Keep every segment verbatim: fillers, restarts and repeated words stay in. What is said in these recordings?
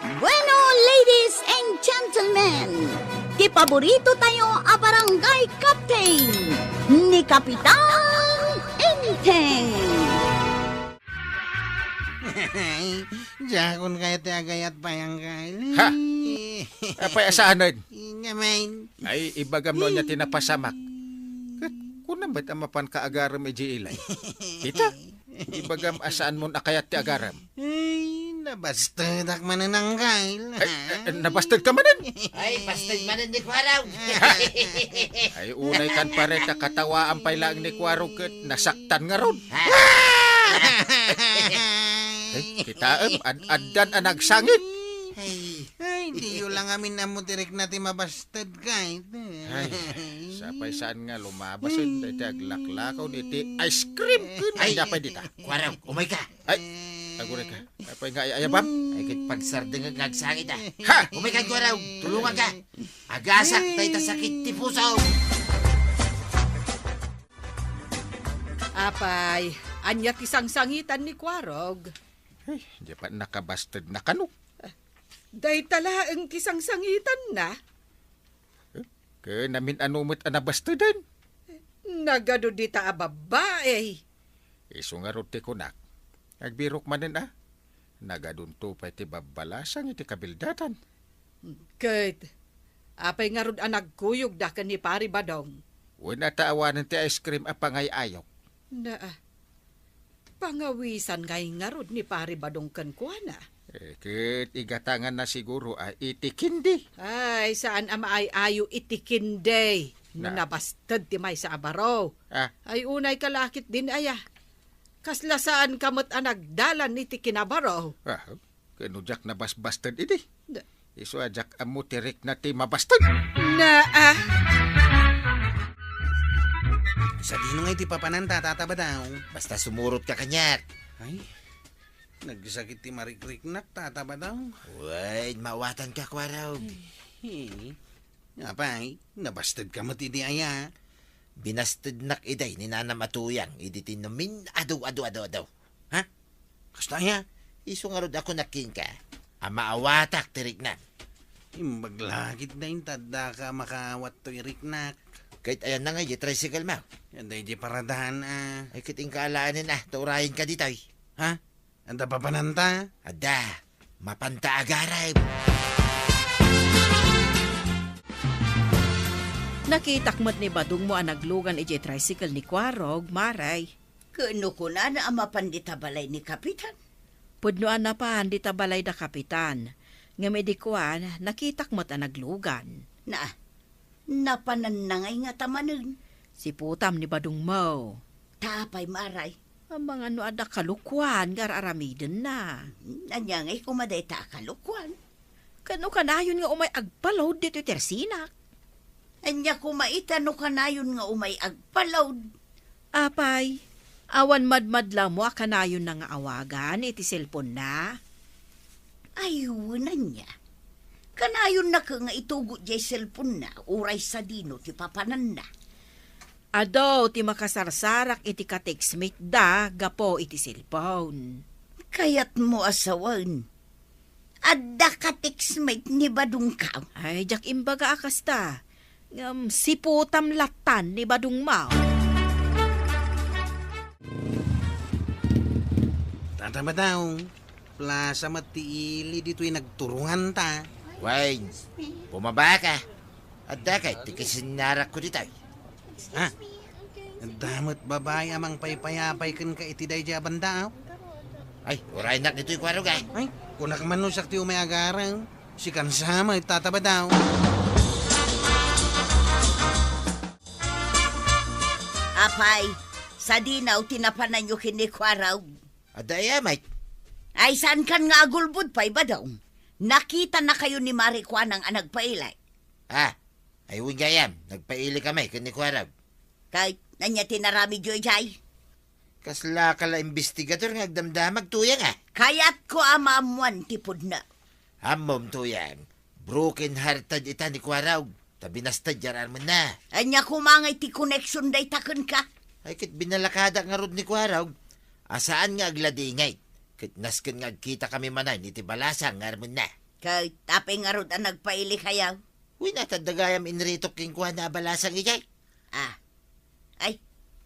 Bueno, ladies and gentlemen, ti paborito tayo a barangay captain, ni Kapitan Enteng. Diakon kayat ti agayat pay, Angkal. Ha? Apay a saanen? Ngamin. Ay, ibagam no ania ti napasamak. Ket kuna met a mapanka agarem idiay ilay. Ita, ibagam a saanmon a kayat ti agarem. Ay, nabastedak manen, Angkal. Ay, eh, nabastedka manen? Ay, basted manen ni Kuarog. Ay, unay kan pare ta katawaan pay laeng ni Kuarog ket nasaktan ngarud. Ay, kitaem, ad-, addan a nagsangit. Ay, ay, diyo lang amin ammo ti rikna ti mabasted, kayat. Ay, sapay saan nga lumabasen, dayta aglaklakaw iti ice cream ken ay, ania pay dita. Kuarog, umayka. Ay, aguray ka. Apay nga ay-ayabam? Ay, ket pagsardengek nga agsangit, a. Ha! Umayka, Kuarog, tulonganka. Agasak dayta sakit ti puso. Apay, ania ti sangsangitan ni Kuarog? Ay, di pa nakabasted na kano. Dayta laeng ti sangsangitanna. Eh, ken amin-ano met a nabasteden? Nagadu dita a babbai. Isu ngarud ti kunak. Agbirok manen a. Nagadunto pay ti babbalasang iti kabildatan. Ket, apay ngarud a nagkuyogda ken ni Pari Badong? Wen a ta awanen ti ice cream a pangay-ayok. Naa. Pangawisan ngay ngarud ni Pari Badong kenkuana. Eh, ket igatanganna siguro a iti kindi. Ay, saan a maay-ayo iti kindi. No na- nabasted ti maysa a baro. Ah. Ay, unay ka lakit din aya. Kasla saan ka met a nagdalan iti kinabaro. Ah, ken no diak nabasbasted idi. Da- Isu a diak ammo ti rikna ti mabasted. Naa. Sadino ngay ti papananta, Tata Badong? Basta sumurot ka kaniak. Ay, nagsakit ti marikriknak, Tata Badong. Wen, maawatanka, Kuarog. Eh, apay, nabasted ka met idi aya? Binastednak iday ni nanam a tuyang idi ti namin-adu-adu-adu-adu. Ha? Kasta aya? Isu ngarud a kunak kenka a maawatak ti riknam. Imbag lakit da inta addaka a makaawat toy riknak. Ket ayanna ngay di tricycle mo? Yan da di paradahan a. Ay, ket inka alaenen a, ta urayenka ditoy. Ha? Adda papananta? Adda. Mapanta agarem. Nakitak met ni Badong mo a naglugan idiay tricycle ni Kuarog, Maray. Ket no kunana a mapan dita balay ni Kapitan? Pudno a napan dita balay da Kapitan. Ngem idi kuan, nakitak met a naglugan. Na, napananna ngay ngata manen? Siputam ni Badong mo. Ta apay, Maray? Amangan no adda kalukuan nga ar-aramidenna. Ania ngay koma dayta a kalukuan? Ket no kanayon nga umay agpalod ditoy tersinak? Ania koma ita no kanayon nga umay agpalod? Apay, awan madmadla mo a kanayonna nga awagan iti cellphone-na? Ay, wen, ania. Kanayonna ket nga itugot diay cellphone-na, uray sadino ti papananna. Adu ti makasarsarak iti ka-textmate da gapu iti cellphone. Kayatmo a sawen, adda ka-textmate ni Badongko? Ay, diak imbaga a kasta. Ngem siputam latan ni Badong mo. Tata Badong, plasa met ti ili ditoy nagturonganta. Wayne, bumaba ka. Adda kay ti kasinnarakko ditoy. Ha? Adda met babai a mangpaypayapay kenka iti daydiay a banda, aw? Ay, uraynak ditoy, Kuarog, a. Ay, kunak man no siak ti umay agarem. Sikan sa met, Tata Badong. Apay, sadino ti napananyo ken ni Kuarog? Adda aya met? Ay, saankan nga agulbod pay, Badong? Nakitanakayo ni Mari Kuanang a nagpaili. Ah, ay, wen gayam, nagpaili kami ken ni Kuarog. Kay, ania ti naramidyo idiay? Kasla ka la imbestigador nga agdamdamag, Tuyang, a? Kayatko a maammoan ti pudno. Ammom, Tuyang, broken-hearted ita ni Kuarog, ta binasted ti ar-armenna. Ania koma ngay ti koneksion dayta kenka? Ay, ket binalakadak ngarud ni Kuarog a saan nga agladingit, ket nasken nga agkita kami manen iti balasang nga armenna. Ket apay ngarud a nagpailikayo? Wen, adda gayam inritok kenkuana a balasang idiay. Ah. Ay,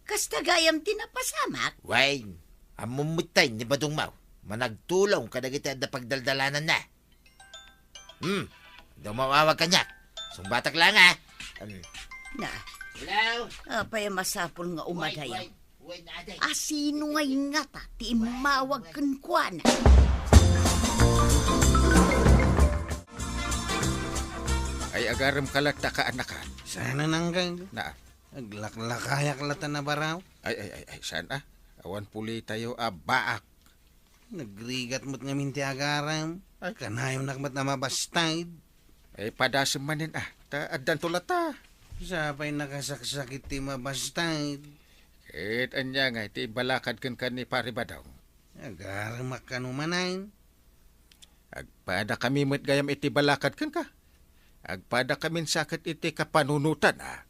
kasta gayam ti napasamak? Wen, ammom metten ni Badong Maw, managtulong kadagiti adda pagdaldalananna. Hmm, adda umawawag kaniak. Sungbatak laeng, a. Hmm. Na. Hello? Apay a masapul nga umadayo? Wait, wait, wait, ate. A, sino ngay ngata ti immawag kenkuana? Ay, agarem ka latta, kaanakan. Saan a nanggan? Na. Aglaklakayak latta a baraw. Ay, ay, ay, ay, saan a? Awan pulitayo a baak. Nagrigat met ngamin ti agarem. Ay. Kanayonak met a mabastad. Ay, padasem manen a. Ta addanto latta. Sapay nakasaksakit ti mabastad. Ket ania ngay ti ibalakad kenka ni Pari Badong? Agaremak kano manen. Agpadakami met gayam iti balakad kenka. Agpadakamin sa ket iti kapanunotan a.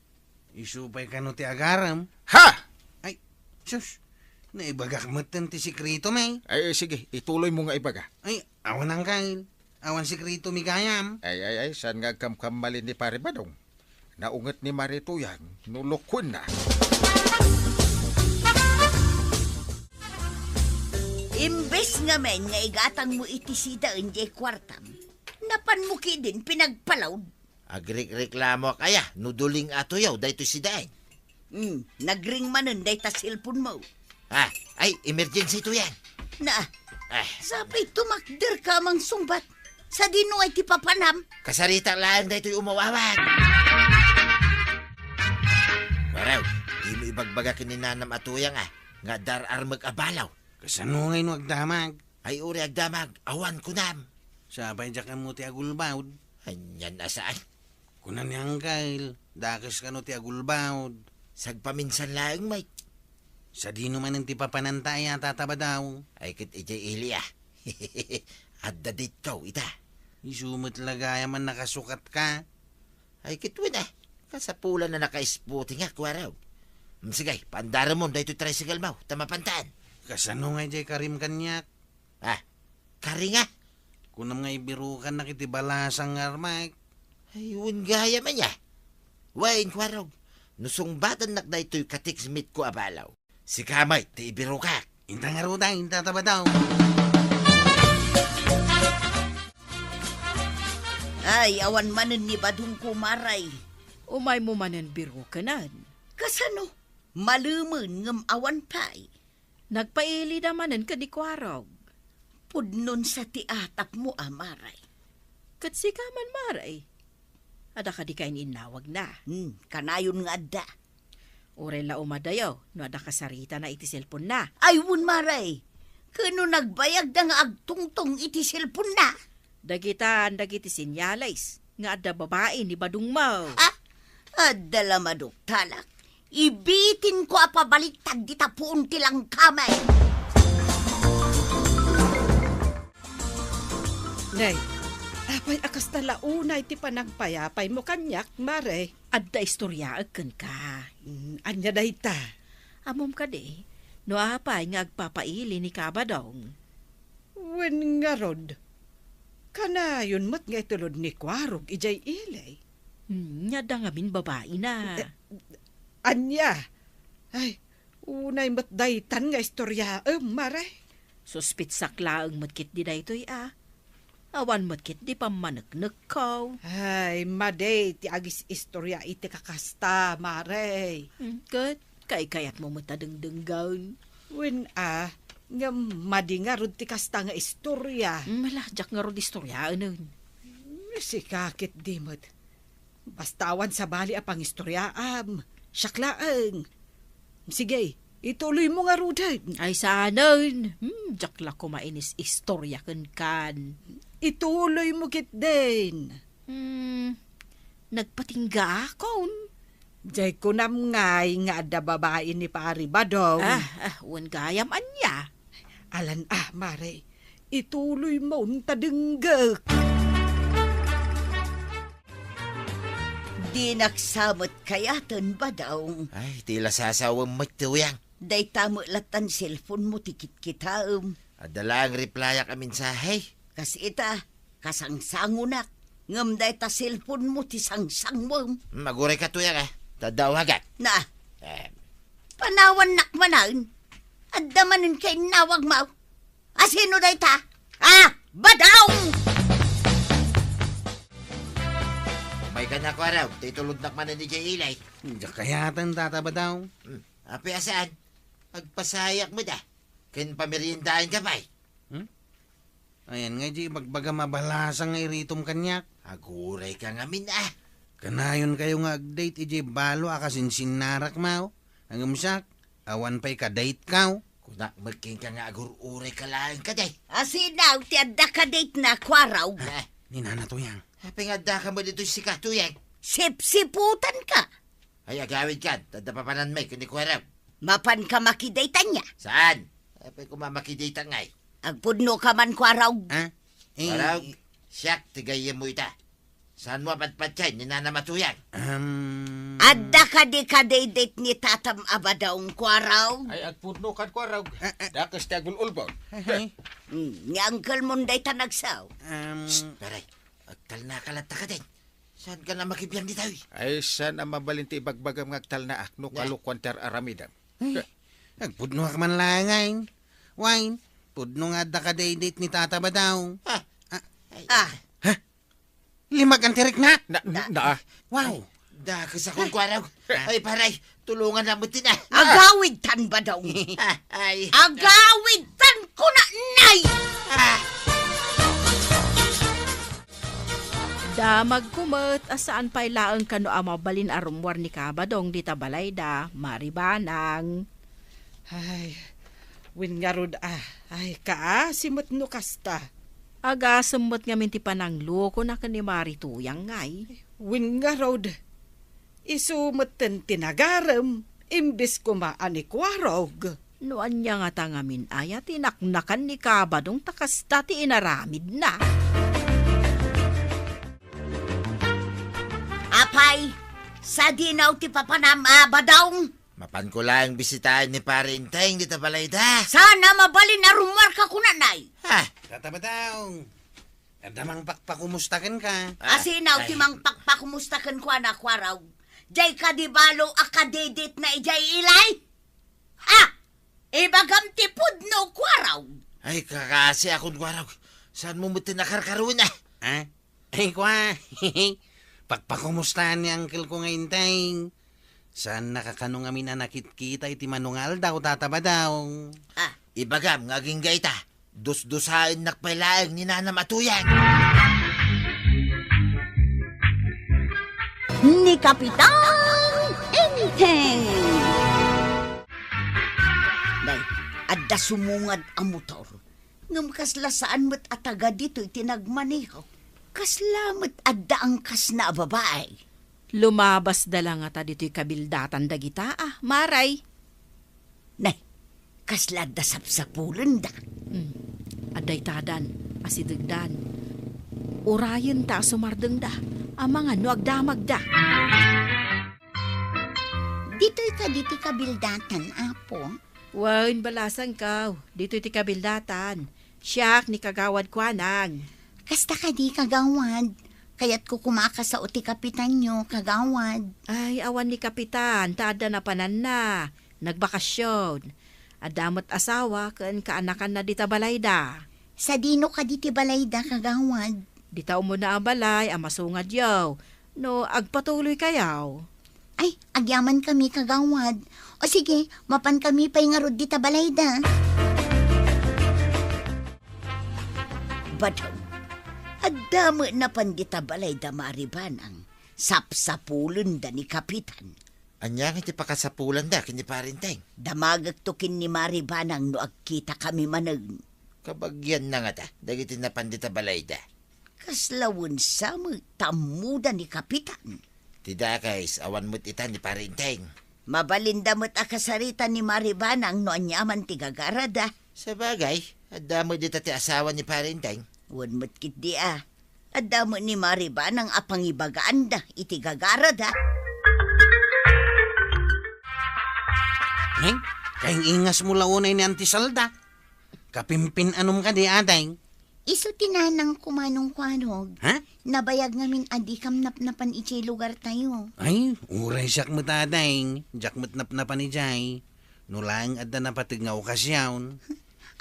Isu pay kano ti agarem? Ha! Ay, sus, naibagak metten ti sekretom. Ay, sige, ituloymo nga ibaga. Ay, awan angkel. Awan sekretom gayam. Ay, ay, ay, saan nga agkamkammalin ni Pari Badong? Naunget ni Mari Tuyang no lukuenna. Imbes ngamin nga igatangmo iti sidaen diay kuartam, napanmo ketdin pinagpalaod. Agrikreklamoak aya no duling a tuyaw daytoy sidaen. Hmm, nagring manen dayta cellphone-mo. Ah, ay, emergency to yan. Na, ah, sapay tumakder ka mangsungbat. Sadino ngay ti papanam? Kasarita laeng daytoy umawawag. Waraw, dimo ibagbaga ken ni nanam a tuyang a, nga dar-armek a balaw. Kasano ngay no agdamag? Ay, uri agdamag, awan kunam. Sapay diak ammo ti agulbawd. Anian a saan? Kuna ni Angkel, dakes kano ti agulbawd. Sagpaminsan laeng, Mike. Sadino manen ti papananta aya, Tata Badaw? Ay, ket idiay ili a. Adda ditkaw ita. Isu met la gayam a nakasukat ka. Ay, ket wen a. Kasapulan a naka-spooting a, kuaraw. Mm, sige, paandaremon daytoy tricycle-mo, ta mapantan. Kasano nga idiay karim kaniak? Ah, kari nga? Kunam nga ibirukannak iti balasang nga armak. Ay, wen gayam aya. Wen, kuarog. No sungbatannak daytoy ka-text mate-ko a balaw, sika met ti ibirukak. Inta ngaruden, Tata Badaw. Ay, awan manen ni badongko, Maray. Umaymo manen birukenen. Kasano? Malemen ngem awan pay. Nagpailida manen ken ni Kuarog. Pudnon sa ti atapmo a, Maray. Ket sika man, Maray. Adda kadi kainnawagna? Hmm, kanayon nga adda. Uray la umadayo no adda kasaritana iti cellphone-na. Ay, wen, Maray. Ket no nagbayagda nga agtungtong iti cellphone-na? Dagitan dagiti senyales nga adda babai ni badongmo. Ah, adda la maduktalak. Ibitinko a pabaliktad dita puon ti langkami. Nay, apay a kasta la unay ti panagpayapaymo kaniak, Mare? Adda istoriaek kenka. Mm, ania dayta? Ammom kadi no apay nga agpapaili ni Kabadong? Wen ngarud, kanayon met nga itulod ni Kuarog idiay ili. Hmm, nia adda ngamin babaina. Eh, ania? Ay, unay met daytan nga istoriaem, Mare. Suspitsak laeng met ketdi daytoy a. Awan met ketdi pammaneknekko. Ay, madi ti agis-istoria iti kakasta, Mare. Hmm, ket kaykayatmo met a dengdenggen. Wen a, ngem madi ngarud ti kasta nga istoria. Hmm, ala, diak ngarud istoriaenen. Sika ketdi met. Basta awan sabali a pangistoriaam. Siak laeng. Sige, ituloymo ngaruden. Ay, saanen. Hmm, diak la koma inis-istoria kenkan. Ituloymo ketdin. Hmm, nagpatinggaakon. Diay kunam ngay nga adda babai ni Pari Badong. Ah, ah, wen gayam ania? Alan, ah, Mare, ituloymo ta denggek. Dinak sa met kayaten, Badong. Ay, ti la sasawem met ti uyang. Dayta met lattan cellphone-mo ti kitkitaem. Adda laeng replyak a mensahe. Kas ita, Kasangsangonak, ngem dayta cellphone-mo ti sangsangwem. Agurayka, Tuyang, a. Ta adda awagak. Na, Eh, panawannak manen. Adda manen ka innawagmo. A, sino dayta? A, Badong! Umayka, Kuaraw, ta itulodnak manen idiay ili. Diak kayaten, Tata Badong. Hmm, apay a saan? Agpasayak met a. Ken pameriendaenka pay. Hmm? Ayan nga, di ibagbaga mabalasang nga iritom kaniak. Agurayka ngamin, a. Kanayonkayo nga ag-date idiay balo a kasinsinnarakmo. Ngem siak, awan pay ka-date-ko. Kunak met kenka nga agur-urayka laeng kadi. A, sino ti adda ka-date-na, Kuaraw? Ha? Ni Nana Tuyang. Apay nga addaka met ditoy sika, Tuyang? Sipsiputanka. Ay, agawidkan, ta adda papananmi ken ni Kuaraw. Mapanka makidate-an nia? Saan? Apay koma makidate-ak ngay? Agpudnoka man, Kuaraw. Ha? Eh, Kuaraw, siak ti gayyemmo ita. Saanmo a patpatien ni Nanam a Tuyang? Um, Adda kadi ka-date-date ni Tatam a Badong, Kuaraw? Ay, agpudnokan, Kuaraw. Ah, ah. Dakes ti agul-ulbod. Ay, ay. Hmm, ni uncle-mon dayta nagsaw. Um, Psst, pare, agtalnaka latta kadin. Saanka a makibiang ditoy? Ay, saan a mabalin ti ibagbagam nga agtalnaak no kalokuan ti ar-aramidem? Ay, agpudnoak man laeng. Wine, pudno nga adda ka-date-date ni Tata Badong. Ah. Ah. Ay. Ah. Ha? Limagan ti rikna? Na, na, na. Wow. Dakes a kunkuaraw. Ay, paray, tulongannak met tina. Agawidtan, Badong. Ay. Agawidtan, kunanay! Ah. Damagko met a saan pay laeng kano a mabalin a rummuar ni Kabadong dita balayda, Mari Banang. Ay, wen ngarud a, ay, kaasi met no kasta. Agasem met ngamin ti pananglokona ken ni Mari Tuyang ngay. Wen ngarud, isu metten ti nagarem, imbes koma a ni Kuarog. No ania ngata ngamin aya ti naknakan ni Kabadong ta kasta ti inaramidna? Apay, sadino ti papanam a Badong? Mapanko laeng bisitaen ni Pari Enteng dita balayda. Saan a mabalin a rummuarka kunanay? Ha? Tata Badong, adda mangpakpakumusta kenka. Ah, asino ti ay. Mangpakpakumusta kenkuana, Kuarog? Diay kadi balo a ka-date-date-na idiay ili? Ha? Ibagam ti pudno, Kuarog. Ay, kakasi akon, Kuarog. Saanmo met ti nakarkaruin, a? Ha? Ay, kua. Pakpakumustaen ni uncle-ko nga Enteng. Saannaka kano ngamin a nakitkita iti mano nga aldaw, Tata Badong. Ah, ibagam nga agingga ita, dusdusaennak pay laeng ni Nanam a Tuyang. Ni Kapitan Enteng. Nay, adda sumungad a motor. Ngem kasla saan met a taga ditoy ti nagmaneho. Kasla met adda angkasna a babai. Lumabasda la ngata ditoy kabildatan dagita a, Mari. Nay, kasla adda sapsapulenda. Hmm. Adda itadan, asidegdan. Urayenta a sumardengda, amangan no agdamagda. Ditoy kadi ti kabildatan, Apo? Wen, balasangko. Ditoy ti kabildatan. Siak ni Kagawad Kuanang. Kasta kadi, Kagawad. Kayatko koma a kasao ti kapitanyo, Kagawad. Ay, awan ni kapitan, ta adda napananna. Nagbakasyon. Adda met asawa ken kaanakanna dita balayda. Sadino kadi ti balayda, Kagawad? Dita umuna a balay a masungadyo. No agpatuloykayo. Ay, agyamankami, Kagawad. O sige, mapankami pay ngarud dita balayda. Badong, adda met napan dita balayda, Mari Banang. Sapsapulenda ni Kapitan. Ania nga ti pakasapulanda ken ni Pari Enteng? Damagekto ken ni Mari Banang no agkitakami manen. Kabagianna ngata dagiti napan dita balayda. Kasla wen sa met ta ammoda ni Kapitan. Ti dakes, awan met ita ni Pari Enteng. Mabalinda met a kasarita ni Mari Banang no aniaman ti gagarada. Sabagay, adda met dita ti asawa ni Pari Enteng. Wen met ketdi a. Adda met ni Mari Banang a pangibagaanda iti gagarada. Neng, kaing-ingasmo la unay ni Auntie Salda. Kapimpin-anom kadi, Ateng? Isu ti nanangko, Manong Kuarog. Ha? Nabayag ngamin a dikam napnapan idiay lugartayo. Ay, uray siak met, Ading. Diak met napnapan idiay. No laeng adda napateg nga okasion.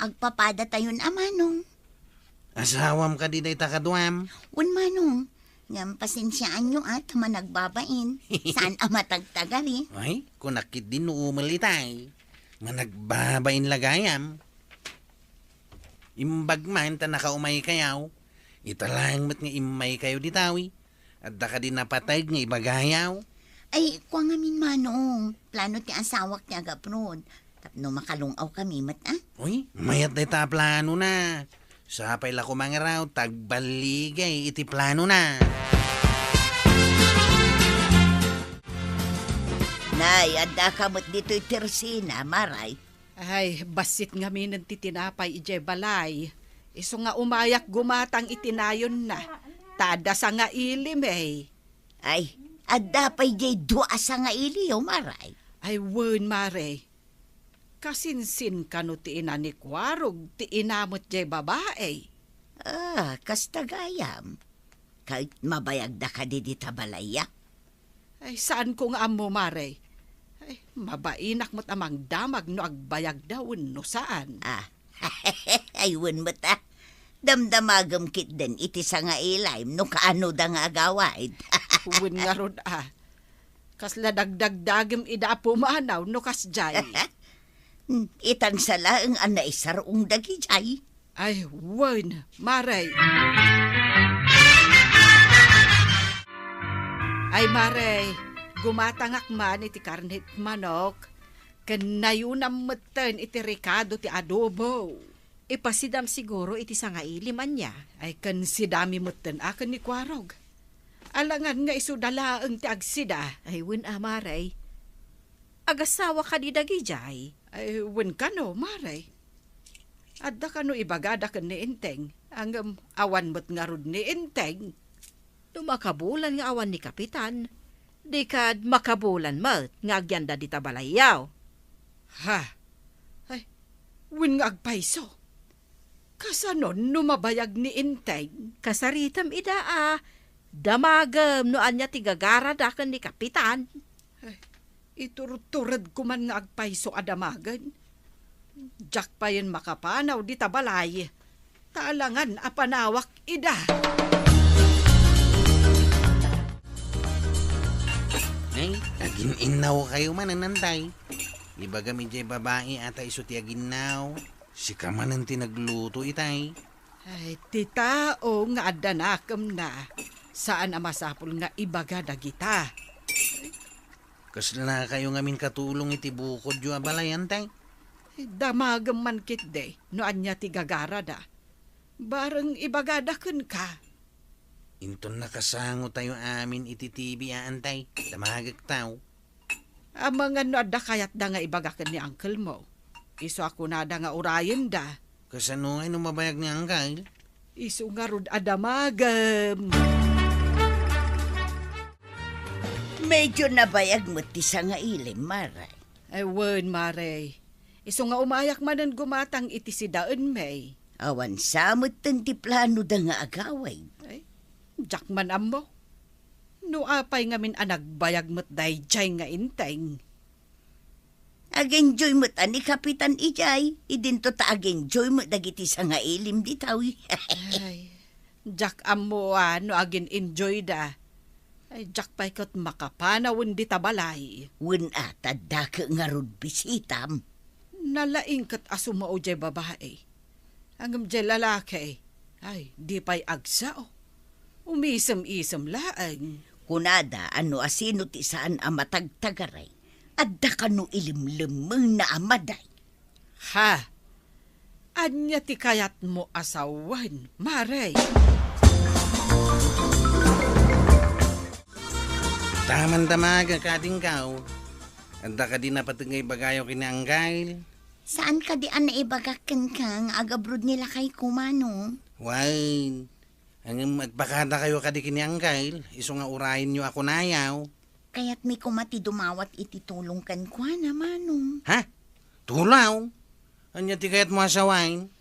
Agpapadatayon a, Manong. Asawam kadi dayta kaduam? Wen, Manong. Ngem pasensiaanyo a ta managbabain. Saan a matagtagari. Ay, kunak ketdin no umel itay. Managbabain la gayam. Imbag man ta nakaumaykayo. Ita laeng met nga immaykayo ditawi. Adda kadi napateg nga ibagayo? Ay, kua ngamin, Manong. Plano ti asawak ti agabroad. Tapno makalung-aw kami met, a? Uy, mayat dayta a planona. Sapay la koma ngarud ta agballigay iti planona. Nay, addaka met ditoy Tersina, Maray. Ay, bassit ngaminen ti tinapay idiay balay. Isu nga umayak gumatang iti nayonna. Ta adda sangailim, eh. Ay, adda pay diay dua a sangailiyo, Maray. Ay, wen, Mare. Kasinsin kano ti ina ni Kuarog, ti ina met diay babai? Ah, kasta gayam. Ket mabayagda kadi dita balay a? Ay, saanko nga ammo, Mare. Ay, mabainak met a mangdamag no agbayagda wenno saan. Ah, ay, wen met a. Damdamagem ketdin iti sangailim no kaanoda nga agawid. Wen ngarud a. Kasla dagdagdagem ida a pumanaw no kasdiay. Hmm, itan sa laeng a naisar-ong dagidiay. Ay, wen, Mare. Ay, Mare, gumatangak man iti karne ti manok, ken nayunam metten iti rekado ti adobo. Ipasidam siguro iti sangailim ania? Ay, ken sidami metten a ken ni Kuarog. Alangan nga isuda laeng ti agsida. Ay, wen a, Mare. Agasawa kadi dagidiay? Ay, wen kano, Mare. Adda kano ibagada ken ni Enteng? Ngem awan met ngarud ni Enteng. No makabulan nga awan ni Kapitan, di kad makabulan met nga agyanda dita balayyo. Ha? Ay, wen nga agpayso. Kasanon no mabayag ni Enteng? Kasaritam ida a damagem no ania ti gagarada ken ni Kapitan. Ay, iturturedko man nga agpayso a damagen. Diak payen makapanaw dita balay. Ta alangan a panawak ida. Ay, agin-innawkayo manen, Antay. Ibagam idiay babai a ta isu ti aginnaw. Sika manen ti nagluto itay. Ay, ti tao nga adda nakemna, saan a masapul nga ibaga dagita. Kaslakayo ngamin katulong iti bukodyo a balay, Antay? Damagem man ketdi no ania ti gagarada. Bareng ibagada kenka. Inton nakasangotayo amin iti T V a, Antay, damagektayo. Amangan no adda kayatda nga ibaga ken ni uncle mo. Isu a kunada nga urayenda. Kasano ngay no mabayag ni uncle? Isu ngarud a damagem. Medyo nabayag met ti sangailim, Mare. Ay, wen, Mare. Isu nga umayak manen gumatang iti sidaen, May. Awan sa metten ti planoda nga agawid. Ay, diak man ammo. No apay ngamin a nagbayag met daydiay nga Enteng? Ag-enjoy met a ni Kapitan idiay, idinto ta ag-enjoy met dagiti sangailim dita. Ay, diak ammo a no agin-enjoyda. Ay, diak pay ket makapanawen dita balay. Wen a, ta addake ngarud bisitam. Nalaing ket a sumao diay babai. Ngem diay lalaki, ay, di pay agsao. Umisem-isem laeng. Kunada a no asino ti saan a matagtagari, adda kano ilimlemmengna a maday. Ha? Ania ti kayatmo a sawen, Mare? Taman damag a kadingkaw. Adda kadi napateg nga ibagayo ken ni Anggail? Saan kadi a naibagak kenka nga agabrod ni lakayko, Manong? Wen, ngem agpakadakayo kadi ken ni Anggail, isu nga urayenyo a kunayo. Kayatmi koma ti dumawat iti tulong kenkuana, Manong. Ha? Tulong? Ania ti kayatmo a sawen?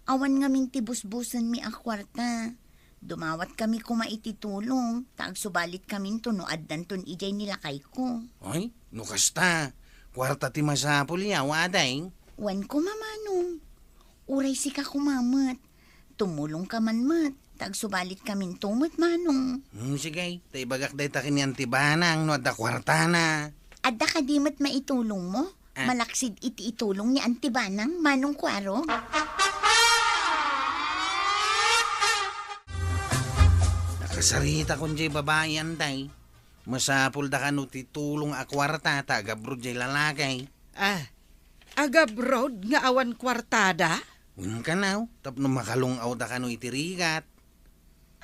Awan ngamin ti busbusenmi a kuarta. Dumawatkami koma iti tulong, ta agsubalitkaminto no addanton idiay ni lakayko. Ay, no kasta, kuarta ti masapul, yaw, aday? Wen koma, Manong. Uray sika koma met. Tumulongka man met, ta agsubalitkaminto met, Manong. Hmm, sige, ta ibagak dayta ken ni Auntie Banang no adda kuartana. Adda kadi met maitulongmo? Ah. Malaksid iti itulong ni Auntie Banang, Manong Kuarog? Nakasaritakon jay babai, Antay. Masapulda kano ti tulong a kuarta ta agabroad jay lalaki. Ah, agabroad nga awan kuartada? Wen kanaw, tapno makalung-awda kano iti rigat.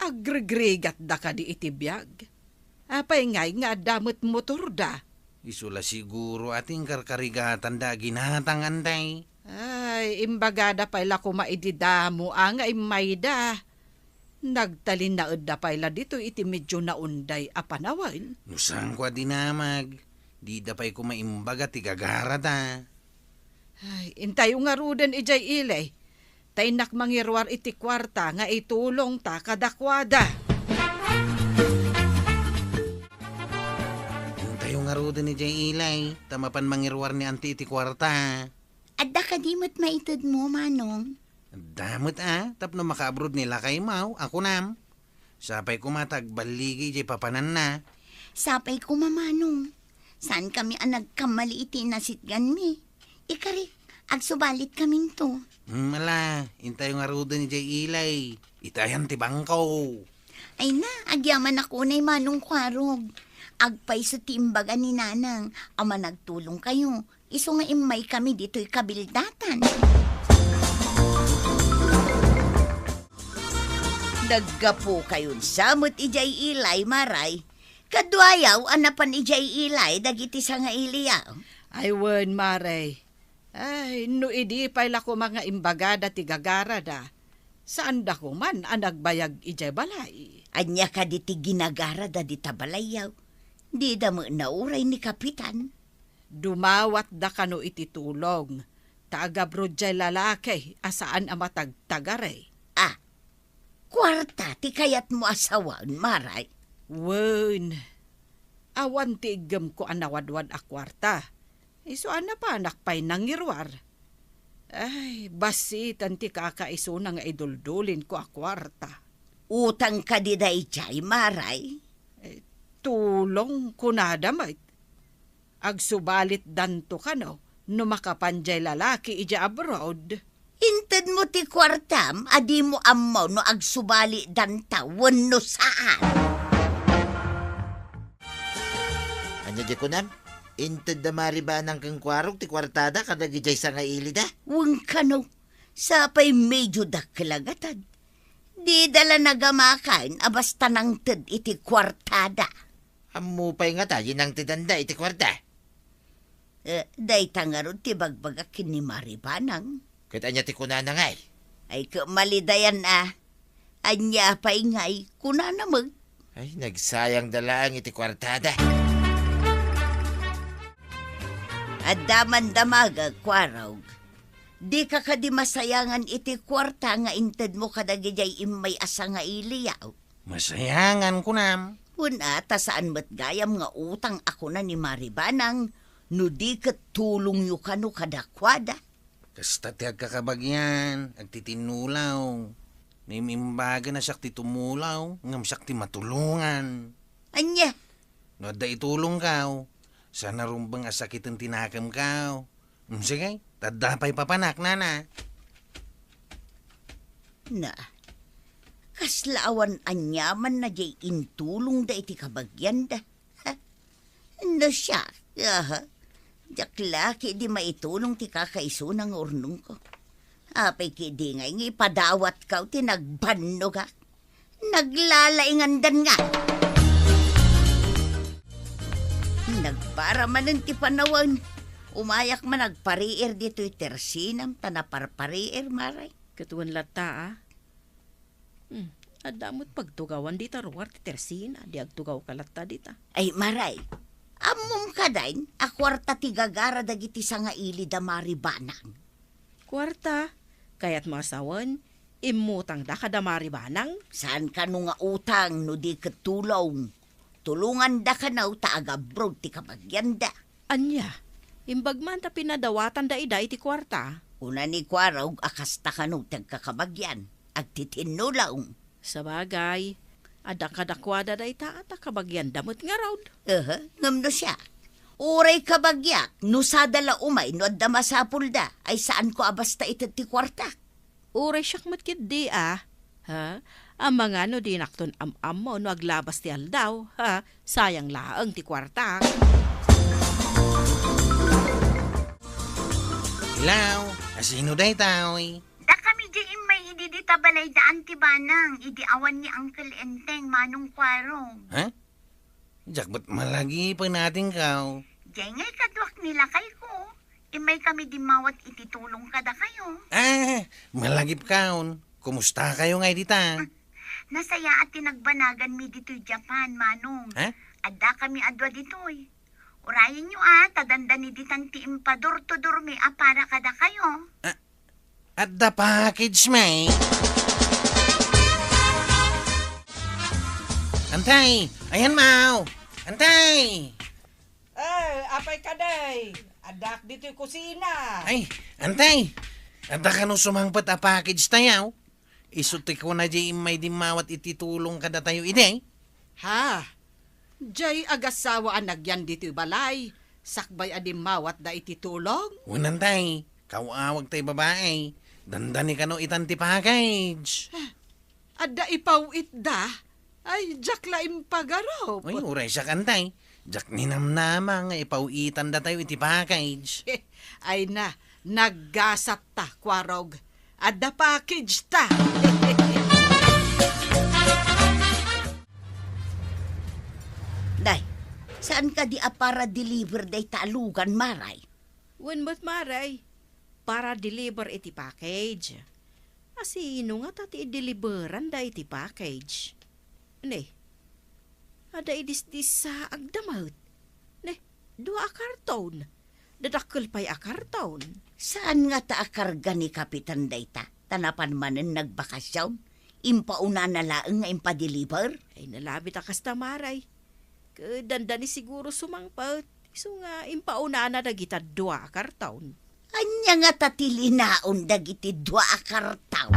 Agregregatda kadi iti biag? Apay ngay nga adda met motorda? Isu la siguro a ti inkarkarigatanda a ginatang, Antay. Ay, imbagada pay la koma idi damo a nga immayda. Nagtalinnaedda pay la ditoy iti medio naunday a panawen. No saanko a dinamag, dida pay koma imbaga ti gagarada. Ay, intayo ngaruden idiay ili. Ta innak mangiruar iti kuarta nga itulongta kadakuada. Intayo ngaruden idiay ili, ta mapan mangiruar ni Auntie iti kuarta. Adda kadi met maitedmo, Manong? Adda met a, tapno makaabroad ni lakaymo, a kunam. Sapay koma ta agballigi jay papananna. Sapay koma, Manong. Saankami a nagkammali iti inasitganmi. Ikari, agsubalitkaminto. Hmm, ala, intayo ngaruden idiay ili. Itayan ti bangko. Ay na, agyamanak unay, Manong Kuarog. Agpayso ti imbaga ni Nanang a managtulongkayo. Isu nga immaykami ditoy kabildatan. Naggapukayon sa met idiay ili, Maray. Kaduayaw a napan idiay ili dagiti sangailiaw. Ay wen, Maray. Ay, no idi pay la koma nga imbagada ti gagarada, saanda koman a nagbayag idiay balay. Ania kadi ti ginagarada dita balayyaw? Dida met nauray ni Kapitan. Dumawatda kano iti tulong, ta agabroad jay lalaki a saan a matagtagari. Ah, kuarta ti kayatmo a sawen, Maray? Wen, awan ti iggemko a nawadwad a kuarta. Isu a napanak pay nangiruar. Ay, bassiten ti kakaisuna nga iduldulinko a kuarta. Utang kadi daydiay, Maray? Eh, tulong kunada met. Agsubalitdanto kano no makapan jay lalaki idiay abroad. Intedmo ti kuartam a dimo ammo no agsubalitdanta wenno saan. Ania di kunam? Inted da Maribanang ken Kuarog ti kuartada kadagiti sangailida? Wen kano, sapay medio dakkel a gatad. Dida la nagamakan a basta nangted iti kuartada. Ammo pay ngata di nangtedanda iti kuarta? Eh, dayta ngarud ti bagbagak ken ni Maribanang. Ket ania ti kunana ngay? Ay, ket malidayan a. Ania pay ngay kunana met? Ay, nagsayangda laeng iti kuartada. Adda man damagek, Kuarog. Dika kadi masayangan iti kuarta nga intedmo kadagidiay immay a sangailiaw? Masayangan, kunam. Wen a, ta saan met gayam nga utang a kuna ni Maribanang, no di ket tulongyo kano kadakuada. Kasta ti agkakabagian, agtitinnulaw. Naim-imbagen a siak ti tumulaw, ngem siak ti matulongan. Ania? No adda itulongkaw, saan a rumbeng a sakiten ti nakemkaw. Mm, sige, ta adda pay papanak, nana. Na, kasla awan aniamanna diay intulongda iti kabagianda. Ha? No siak, aha. Diak la ketdi maitulong ti kakaisuna nga urnongko. Apay ketdi ngay nga ipadawatkaw ti nagbannogak? Naglalaingandan nga. Nagpara manen ti panawen. Umayak man agpariir ditoy tersinam ta naparpariir, Maray. Ket wen latta, a? Hmm, adda met pagtugawan dita ruar ti tersina, di agtugawka latta dita. Ay, Maray, ammom kadi a kuarta ti gagara dagiti sangaili da Maribanang? Kuarta? Kayatmo a sawen, immutangda kada Mari Banang? Saan kano nga utang no di ket tulong? Tulonganda kano ta agabroad ti kabagianda. Ania? Imbag man ta pinadawatanda ida iti kuarta? Kuna ni Kuarog a kasta kano ti agkakabagian, agtitinnulong. Sabagay, adda kadakuada dayta ta kabagianda met ngarud. Aha, ngem no siak? Uray kabagiak, no sada la umay no adda masapulda, ay saanko a basta ited ti kuartak. Uray siak met ketdi a, ha? Amangan no dinakton am-ammo no aglabas ti aldaw, ha? Sayang laeng ti kuartak. Hello, asino daytoy? Dakami diay immay idi dita balay da Auntie Banang, idi awan ni Uncle Enteng, Manong Kuarog. Ha? Diak met malagipen a tingkaw. Diay ngay kaduak ni lakayko. Immay kami dimmawat iti tulong kadakayo. Ah, malagipkaon. Kumustakayo ngay dita? Nasayaat ti nagbanaganmi ditoy Japan, Manong. Ha? Adda kami a dua ditoy. Urayenyo a, ta dandani ditan ti impadurtudurmi a para kadakayo. Ah, adda package, may. Antay, ayan, maw. Antay! Eh, apay kadi? Addaak ditoy kusina. Ay, antay! Adda kano sumangpet a package tayo? Isu ti kuna diay immay dimmawat iti tulong kadatayo idi? Ha? Diay agassawa a nagyan ditoy balay, sakbay a dimmawatda iti tulong? Wen, antay, kaw-awag tay babai. Dandani kano itan ti package. Adda ipaw-itda? Ay, diak la impagarup. Ay, uray siak, antay. Diak ninamnama nga ipaw-itandatayo iti package. Ay na, naggasatta, Kuarog. Adda package ta. Day, saan kadi a para-deliver dayta a lugan, Maray? Wen met, Maray. Para-deliver iti package. Asino ngata ti ideliveranda iti package? Ne, adda idisdisaagda met. Ne, dua a karton. Dadakkel pay a karton. Saan ngata a karga ni Kapitan dayta? Ta napan manen nagbakasyon? Impaunana laeng nga impadeliver? Ay, nalabit a kasta, Maray. Ket dandani siguro sumangpet. Isu nga impaunana dagita dua a karton. Ania ngata ti linaon dagiti dua a karton?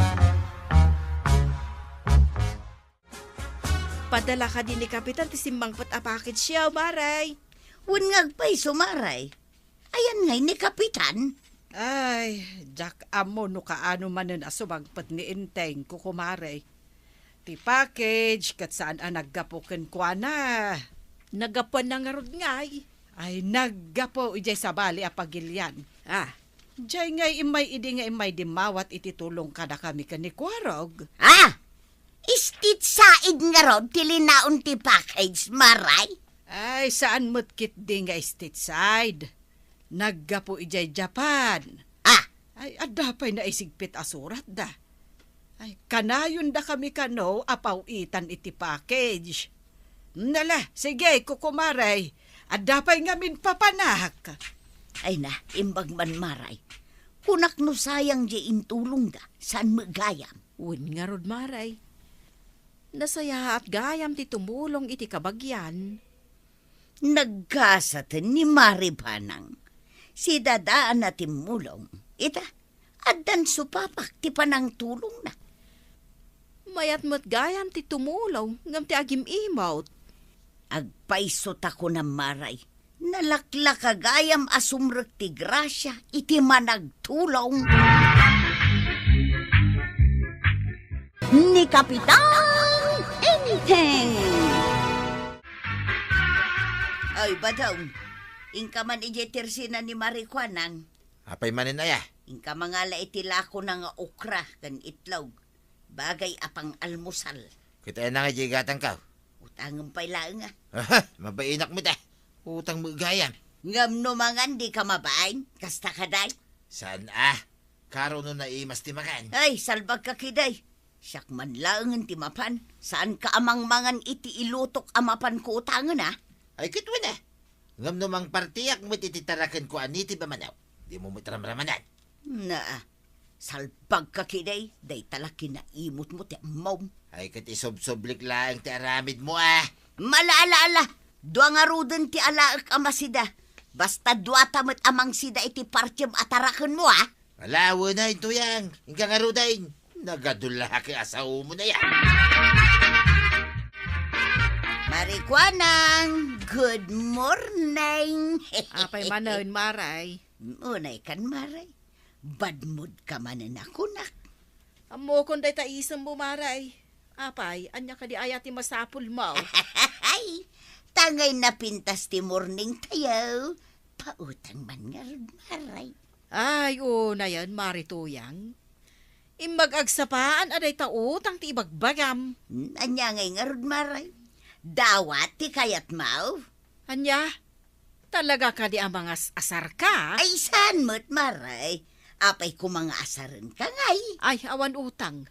Padala kadi ni Kapitan ti simmangpet a package, Maray? Wen nga agpayso, Maray. Ayan ngay ni Kapitan? Ay, diak ammo no kaano manen a sumangpet ni Enteng, kukumare. Ti package ket saan a naggapu kenkuana. Naggapuanna ngarud ngay? Ay, naggapu idiay sabali a pagilian. Ah. Diay ngay immay idi nga immay dimmawat iti tulong kadakami ken ni Kuarog. Ah! State side ngarud ti linaon ti package, Maray? Ay, saan met ketdi nga state side. Naggapu idiay Japan. Ah! Ay, adda pay naisigpit a suratda. Ay, kanayondakami kano a paw-itan iti package. Nala, sige, kukumare. Adda pay ngamin papanak. Ay na, imbag man, Maray. Kunak no sayang diay intulongda, saan met gayam? Wen ngarud, Maray. Nasayaat gayam ti tumulong iti kabagian. Naggasaten ni Mari Banang. Sidadaan a timmulong. Ita, addan supapak ti panangtulongna. Mayat met gayam ti tumulong ngem ti agim-imot. Agpayso ta kunam, Maray. Nalaklaka gayam a sumrek ti grasia iti managtulong. Ni Kapitan Enteng. Ay, Badong, inka man idiay tersina ni Mari Kuanang. Apay manen aya? Inka mangala iti lakona nga okra ken itlog. Bagay a pang-almusal. Ket aya na nga diay gatangko? Utangem pay laeng a. Aha, mabainak met a. Utang met gayam. Ngem no mangan, dika mabain? Kasta kadi? Saan a? Karo no naimas ti makan. Ay, salbagka kadi. Siak man laengen ti mapan. Saanka a mangmangan iti ilutok a mapanko utangen a? Ay, ket wen a. Ngem no mangpartiak met iti tarakenko a nitib a manok, dimo met ramramanan. Naa. Salbagka ketdi, dayta la kinaimutmo ti ammom. Ay, ket isubsublik laeng ti aramidmo, a. Mala, ala, ala. Dua ngaruden ti alaek a masida. Basta duata met a mangsida iti partiem a tarakenmo, a. Ala, wen a, Tuyang. Inka ngaruden. Nagadu la ket asaomo na ya. Mari Kuanang, good morning. Apay manen, Maray? Unay kan, Maray. Bad mood ka manen a kunak. Ammokon dayta isemmo, Maray. Apay, ania kadi aya ti masapulmo? Ay, tangay napintas ti morning tayo. Pautang man ngarud, Maray. Ay, unayen, Mari Tuyang. Immag agsapaan a dayta utang ti ibagbagam. Hmm, ania ngay ngarud, Maray? Dawat ti kayatmo? Ania? Talaga kadi a mangas-asarka? Ay, saan met, Maray? Apay koma nga asarenka ngay? Ay, awan utang.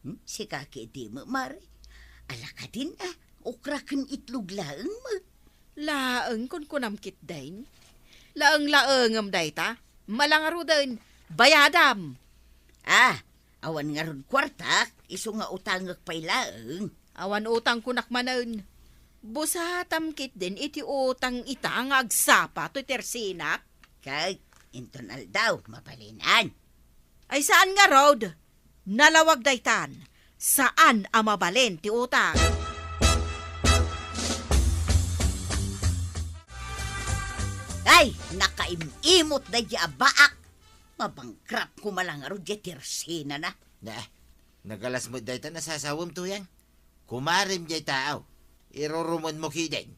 Hmm, sika ketdi met, Maray. Ala kadin a, okra ken itlog laeng met. Laeng kunkunam ketdin? Laeng-laengem dayta? Mala ngaruden, bayadam. Ah, awan ngarud kuartak, isu nga utangek pay laeng. Awan utang kunak manen. Busatam ketdin iti utang ita nga agsapa toy tersinak. Kag inton aldaw, mabalinan. Ay saan ngarud? Nalawag daytan. Saan a mabalin ti utang. Ay, nakaim-imot daydi a baak. Mabangkrap koma la ngarud diay tersinana. Ne, nagalas met dayta a sasawem, Tuyang. Kumarem diay tao. Irurumonmo ketdin.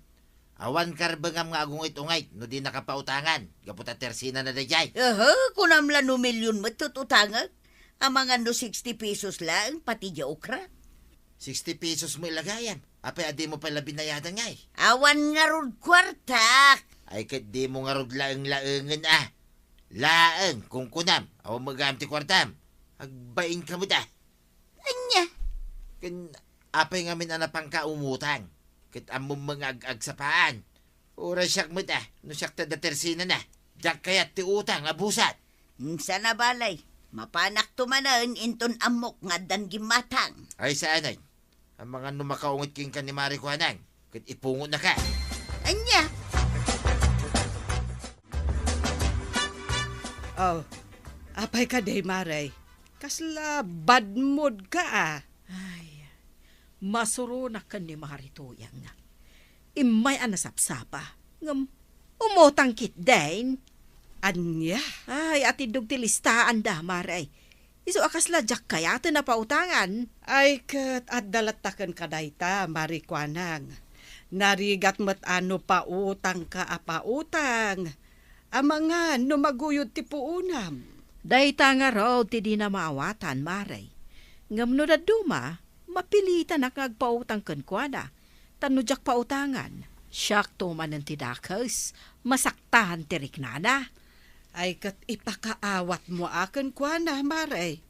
Awan karbengam nga agungit-ungit no dinaka pautangan gapu ta tersinana daydiay. Aha, kunam la no milyon met ti utangek. Amangan no sixty pesos laeng pati diay okra. Sixty pesos met la gayam. Apay a dimo pay la binayadan ngay? Awan ngarud kuartak. Ay ket dimo ngarud laeng-laengen a. Laeng, kunkunam, awan met gayam ti kuartam. Agbainka met a. Ania? Ken apay ngamin a napanka umutang? Ket ammom met nga ag-agsapaan. Uray siak met a, no siak ti adda tersinana. Diak kayat ti utang a busat. Sana balay, mapanakto manen inton ammok nga addan gimmatang. Ay, saanen. Amangan no makaungit kenka ni Mari Kuanang, ket ipungotnaka. Ania? Oh, apay kadi, Mare? Kasla bad mood ka, a. Ay, masuronak ken ni Mari Tuyang. Immay a nasapsapa, ngem umutang ketdin. Ania? Ay, atiddog ti listaanda, Mare. Isu a kasla diak kayaten a pautangan. Ay, ket adda latta kenka dayta, Mari Kuanang. Narigat met a no pautangka a pautang. Amangan no maguyod ti puonam. Dayta ngarud ti dina maawatan, Mare. Ngem no dadduma, mapilitanak nga agpautang kenkuana. Ta no diak pautangan, siakto manen ti dakes, masaktan ti riknana. Ay, ket ipakaawatmo a kenkuana, Mare.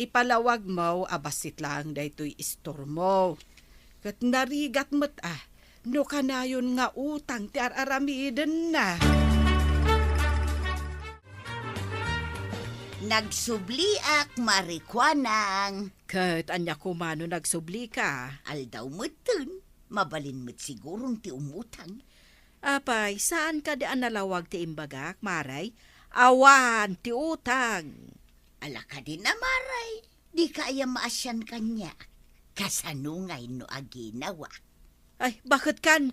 Ipalawagmo a bassit laeng daytoy istormo. Ket narigat met a no kanayon nga utang ti ar-aramidenna. Nagsubliak, Mari Kuanang. Ket ania koma no nagsublika? Aldaw metten, mabalin met siguron ti umutang. Apay, saan kadi a nalawag ti imbagak, Mare? Awan ti utang. Ala kadin a, Mare, dika aya maasian kaniak. Kasano ngay no aginawak? Ay, baket kan?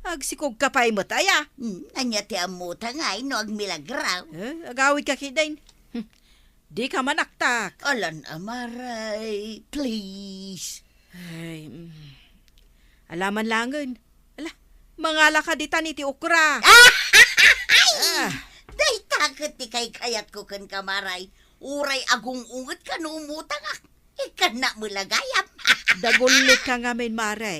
Agsikogka pay met aya? Hmm, ania ti ammota ngay no agmilagraw? Eh, agawidka ketdin. Hmm, dika manaktak. Alan a, Mare, please. Ay, mm. Ala man langen. Ala, mangalaka ditan iti okra. Ah! Dayta ket ti kaykayatko kenka, Mare. Uray agung-ungetka no umutangak. Ikkannak met la gayam. Dagullitka ngamin, Mare.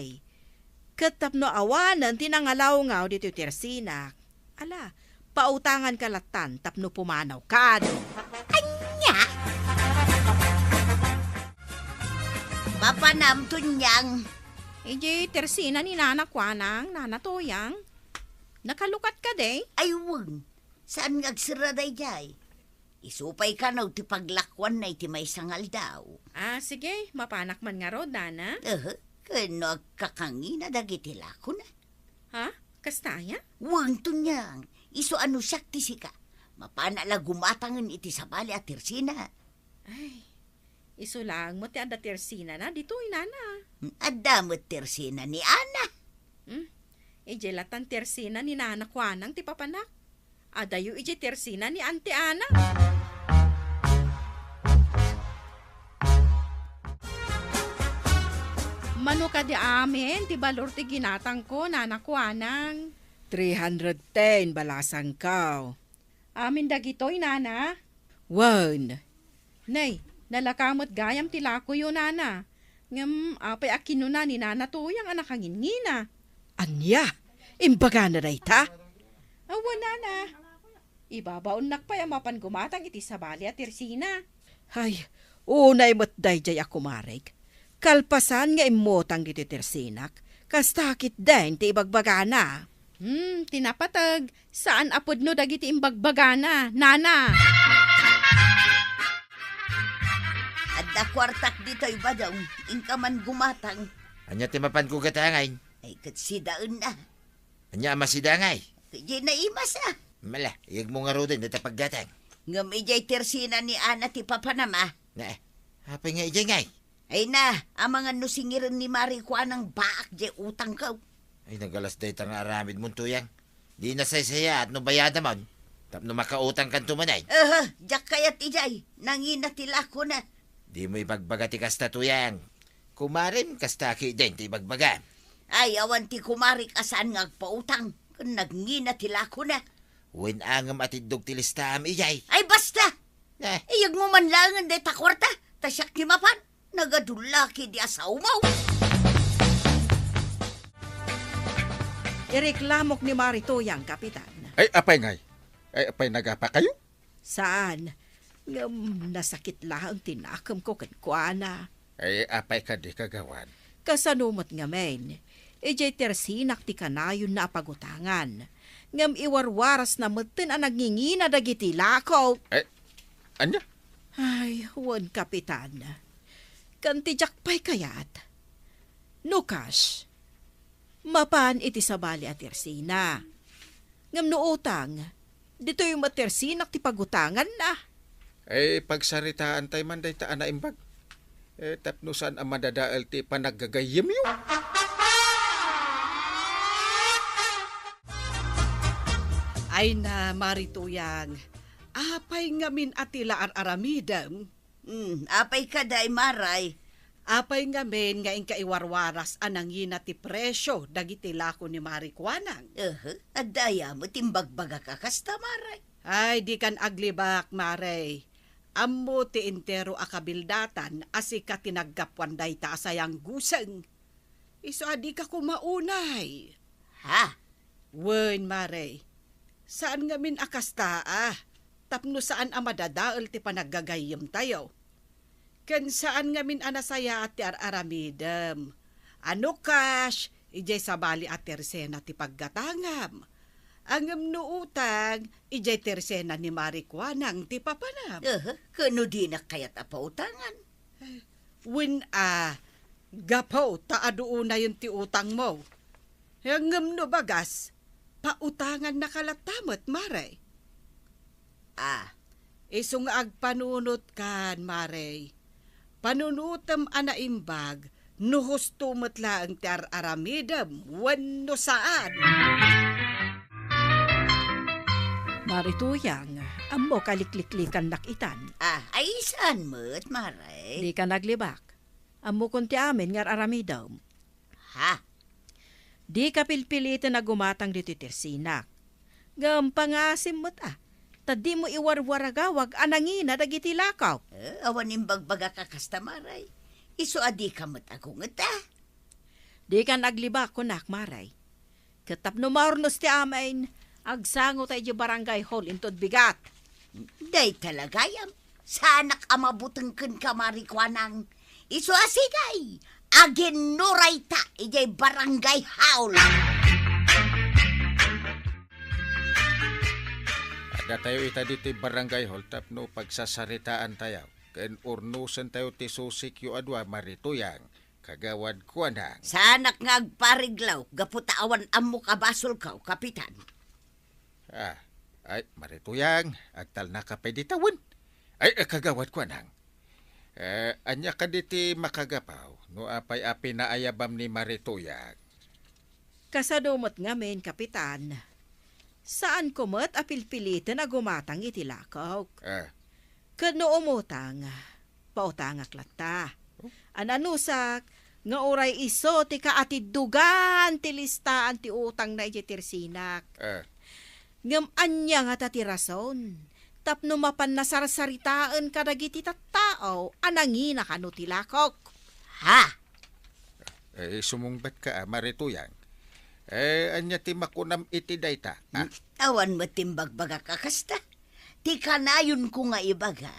Ket tapno awanen ti nangalawngaw ditoy tersinak, ala, pautanganka lattan tapno pumanawkan. Ania? Mapanam, Tunyang. Idiay tersina ni Nana Kuanang, Nana Tuyang. Nakalukat kadi? Ay, wen. Saan nga agserra daydiay? Isu pay kano ti paglakuanna iti maysa nga aldaw. Ah, sige, mapanak man ngarud, nana. Aha, ken no agkakangina dagiti lakona. Ha? Kasta aya? Wen, Tonyang, isu a no siak ti sika, mapana la gumatangen iti sabali a tersina. Ay, isu laeng met ti adda tersinana ditoy, nana. Adda met tersina ni Ana. Hmm? Idiay latan tersina ni nana kuanang ti papanak. Adayo idiay tersina ni Auntie Ana. Mano kadi amin ti balor ti ginatangko, nana kuanang? Three hundred ten balasangko. Amin dagitoy, nana? Wen. Nay, nalaka met gayam ti lakoyo, nana. Ngem apay a kinuna ni Nana Tuyang a nakangingina? Ania? Imbagana dayta? Awan, nana. Ibabaonnak pay a mapan gumatang iti sabali a tersina. Hay, unay met daydiay a kumarek. Kalpasan nga immutang iti tersinak, kasta ketdin ti ibagbagana. Hmm, ti napateg, saan a pudno dagiti imbagbagana, nana. Adda kuartak ditoy, Badong. Inka man gumatang. Ania ti mapanko gatangay? Ay, ket sidaenna. Ania a masidangay? Idiay naimas, a. Mala, iyegmo ngaruden dayta paggatang. Ngem idiay tersina ni Ana ti papanam, a. Ne, apay nga idiay ngay? Ay na, amangan no singiren ni Mari kuanang baak diay utangko. Ay, nagalas dayta nga aramidmon, Tuyang. Di nasaysayaat no bayadamon. Tapno makautangkanto manen. Aha, diak kayat idiay. Nangina ti lakona. Dimo ibagbaga ti kasta, Tuyang. Kumarem, kasta ketdin ti ibagbaga. Ay, awan ti kumarek a saan nga agpautang ken nagngina ti lakona. Wen a ngem atiddog ti listaam idiay. Ay, basta! Eh. Iyegmo man laengen dayta kuarta, ta siak ti mapan. Nagadullaki di asawmo. Ireklamok ni Mari Tuyang, Kapitan. Ay, apay ngay? Ay, apay nagapakayo? Saan? Ngem nasakit laeng ti nakemko kenkuana. Ay, apay kadi, Kagawad? Kasano met ngamin? Idiay tersinak ti kanayonna a pagutangan. Ngem iwarwarasna metten a nagngingina dagiti lako. Eh, ania? Ay, wen, Kapitan. Ken ti diak pay kayat. No kas, mapan iti sabali a tersina. Ngem no utang, ditoy met tersinak ti pagutanganna. Eh, pagsaritaantay man dayta a naimbag. Eh, tapno saan a madadael ti panaggagayyemyo. Ay na, Mari Tuyang, apay ngamin a ti la ar-aramidem? Hmm, apay kadi, Maray? Apay ngamin nga inka iwarwaras a nangina ti presio dagiti lako ni Mari Kuanang? Aha, adda aya met imbagbagak a kasta, Maray? Ay, dikan aglibak, Maray. Ammo ti entero a kabildatan a sika ti naggapuan dayta a sayangguseng. Isu a dika koma unay. Ha? Wen, Maray. Saan ngamin a kasta, a. Tapno saan a madadael ti panaggagayyemtayo. Ken saan ngamin a nasayaat ti ar-aramidem. A no kas, idiay sabali a tersena ti paggatangam. Ngem no utang, idiay tersena ni Mari Kuanang ti papanam. Aha, ken no dinak kayat a pautangan? Wen a, gapu ta adu unayen ti utangmo. Ngem no bagas, pautangannaka latta met, Maray. A. Isu nga agpanunotkan, Maray. Panunotem a naimbag no husto met laeng ti ar-aramidem wenno saan. Mari Tuyang, ammok a likliklikannak itan. A, ay saan met, Maray? Dika naglibak. Ammokon ti amin nga ar-aramidem. Ha? Dika pilpiliten a gumatang ditoy tersinak. Ngem pangasim met a, ta dimo iwarwaragawag a nangina dagiti lako. Eh, awan imbagbagak a kasta, Maray. Isu a dika met agungeta. Dikan aglibak, kunak, Maray. Ket tapno maurnos ti amin, agsangota idiay barangay hall inton bigat. Dayta la gayam, saanak a mabuteng kenka, Mari Kuanang. Isu a sige, aginnurayta idiay barangay hall. Datayo ita ditoy barangay hall tapno pagsasaritaantayo ken urnosentayo ti susikyo a dua, Mari Tuyang, Kagawad Kuanang. Saanak nga agpariglaw gapu ta awan ammok a basolko, Kapitan. Ah, ay, Mari Tuyang, agtalnaka pay dita wen. Ay, eh, Kagawad Kuanang. Eh, ania kadi ti makagapu no apay a pinaayabam ni Mari Tuyang? Kasano met ngamin, Kapitan. Saanko met a pilpiliten a gumatang iti lakok. Ah. Ket no umutang, pautangak latta. Oh. Ananusak nga uray isu ti kaatiddugan ti listaan ti utangna idiay tersinak. Ah. Ngem ania ngata ti rason tapno mapan nasarsaritaen kadagiti tattao a nangina kano ti lakok? Ha? Eh, sumungbatka, ah, Mari Tuyang. Eh, ania ti makunam iti dayta, ah? Hmm, awan met ti imbagbagak a kasta. Ti kanayonko nga ibaga,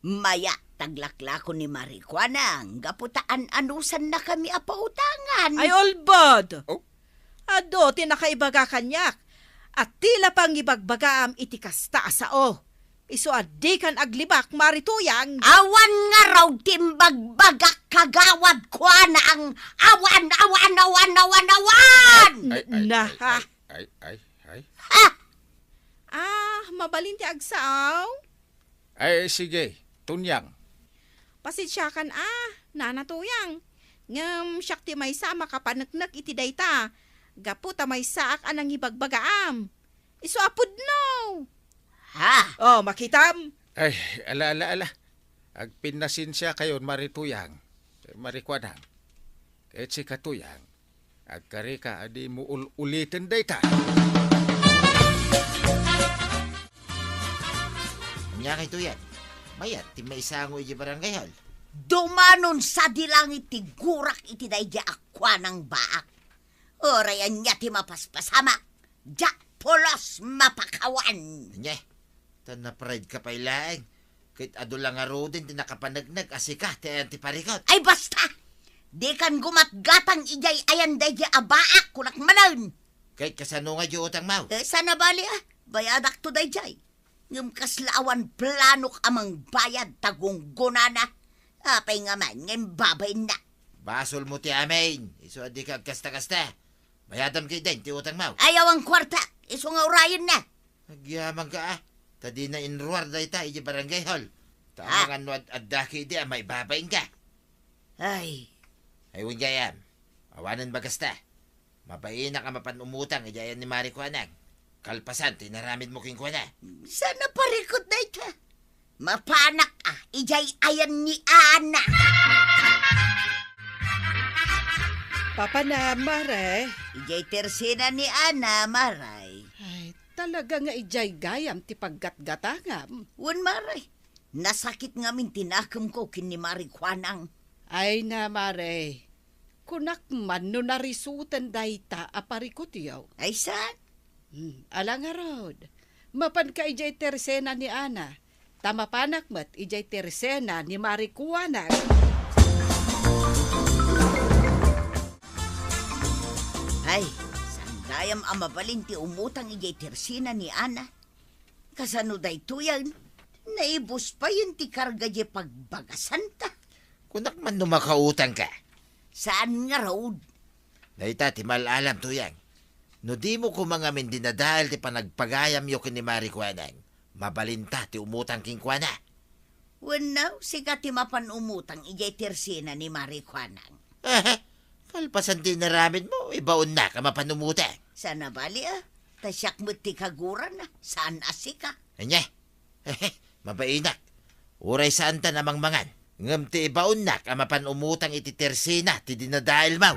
mayat ti aglaklako ni Mari Kuanang gapu ta an-anusannakami a pautangan. Ay, ulbod! Oh? Adu ti nakaibaga kaniak, a ti la pangibagbagaam iti kasta a sao. Isu a dikan aglibak, Mari Tuyang. Awan ngarud ti imbagbagak, Kagawad Kuanang. Awan, awan, awan, awan, awan! Ay, ay, Na, ay, ha? Ay, ay, ay, ay. Ha? Ah, mabalin ti agsao? Ay, sige, Tunyang. Pasensiakan a, Nana Tuyang. Ngem siak ti maysa a makapaneknek iti dayta, gapu ta maysaak a nangibagbagaam. Isu a pudno. Ha? Oh, makitam? Ay, ala, ala, ala. Agpinnasensiakayon, Mari Tuyang. Mari Kuanang. Ket sika, Tuyang, agkarika a dimo ul-uliten dayta. Ania kay Tuyang? Mayat ti maisango idiay barangay hall. Dumanon sadi langit ti gurak iti daydiay a Kuanang baak. Uray ania ti mapaspasamak, diak pulos mapakawan. Ania? Ta napraydka pay laeng, ket adu la ngaruden ti nakapaneknek a sika ti ayan ti parikut. Ay, basta! Dikan gumatgatang idiay ayan daydiay a baak, kunak manen. Ket kasano nga diay utangmo? Eh, saan a bali, ah. Bayadakto daydiay. Ngem kasla awan planok a mangbayad ta gunggonana. Apay ngamin nga imbabainna? Basolmo ti amin, isu a dika agkasta-kasta. Bayadam ketdin ti utangmo. Ay, awan kuarta, isu nga urayenna. Agyamanka, ah. Ta dina inruar dayta idiay barangay hall. Ta Ah. amangan no ad-adda ketdi a maibabainka. Ay. Ay, wen gayam. Awanen bagasta. Mabainak a mapan umutang idiay ayan ni Mari Kuanang. Kalpasan ti inaramidmo kenkuana. Saan a parikut dayta? Mapanak a, idiay ayan ni Ana. Papanam, Mare. Idiay tersena ni Ana, Mare. Ay, talaga nga idiay gayam ti paggatgatangam. Wen, Mare. Nasakit ngamin ti nakemko ken ni Mari Kuanang. Ay na, Mare. Kunak man no narisuten dayta a parikutyo. Ay, saan? Hmm, ala ngarud. Mapanka idiay tersena ni Ana. Ta mapanak met idiay tersena ni Mari Kuanang. Ay, saan gayam a mabalin ti umutang idiay tersena ni Ana? Kasano daytoyen? Naibus payen ti karga diay pagbagasanta. Kunak man no makautangka. Saan ngarud? Dayta ti mal-alam, Tuyang. No dimo koma ngamin dinadael ti panagpagayamyo ken ni Mari Kuanang, mabalinta ti umutang kenkuana. Wenno, sika ti mapan umutang idiay tersena ni Mari Kuanang. Aha, kalpasan ti inaramidmo, ibaonnak a mapan umutang. Saan a bali, ah. Ta siak met ti kagurana, saan a sika. Ania? Mabainak. Uray saanta a mangmangan. Ngem ti ibaonnak a mapan umutang iti tersena ti dinadaelmo.